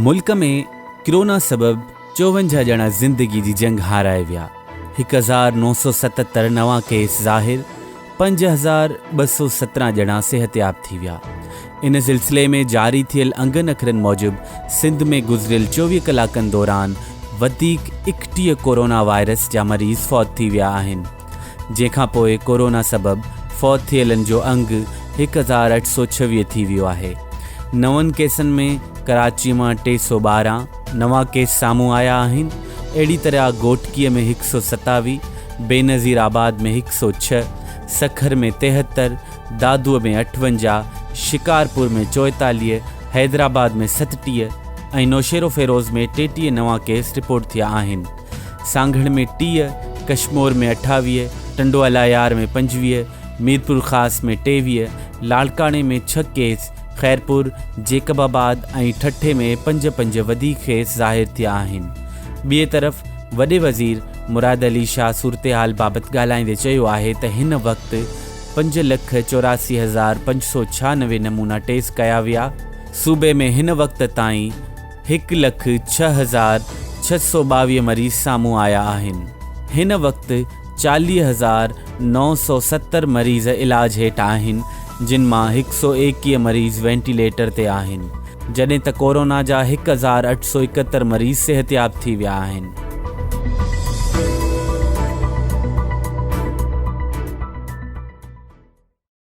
ملڪ ۾ corona سبب 54 ڄڻا زندگي جي جنگ هارائي ويا، 1977 نوان ڪيس ظاهر، 5217 ڄڻا صحتياب ٿي ويا. ان سلسلي ۾ جاري ٿيل انگن اکرن موجب سنڌ ۾ گذريل 24 ڪلاڪن دوران وڌيڪ 31 ڪورونا وائرس جا مريض فوت ٿي ويا آهن. جنهن کان پوء ڪورونا سبب فوت ٿيلن جو انگ 1826 ٿي ويو آهي. نون ڪيسن ۾ ڪراچي مان 312 نوان ڪيس سامهون آيا آهن، اهڙي طرح گهوٽڪي ۾ 127، بينظير آباد ۾ 106، سکر ۾ 73، دادوء ۾ 58، شڪارپور ۾ 44، حيدرآباد ۾ 37 ۽ نوشهروفيروز ۾ 33 نوان ڪيس رپورٽ ٿيا آهن. سانگهڙ ۾ 30، ڪشمور ۾ 28، ٽنڊو الايار ۾ 25، ميرپورخاص ۾ 23، لاڙڪاڻي ۾ ڇهه ڪيس، خيرپور، جيڪب آباد ۽ ٺٽي ۾ پنج پنج وڌيڪ ڪيس ظاهر ٿيا آهن. ٻئي طرف وڏي وزير مراد علي شاهه صورتحال بابت ڳالهائيندي چيو آهي ته هن وقت 5,84,596 نمونا ٽيسٽ ڪيا ويا، صوبي ۾ هن وقت تائين 1,06,622 مريض سامهون آيا آهن، هن وقت 40,970 مريض علاج هيٺ آهن، جن مان 121 مريض وينٽيليٽر تي آهن، جڏهن ته ڪورونا جا 1871 مريض صحتياب ٿي ويا آهن.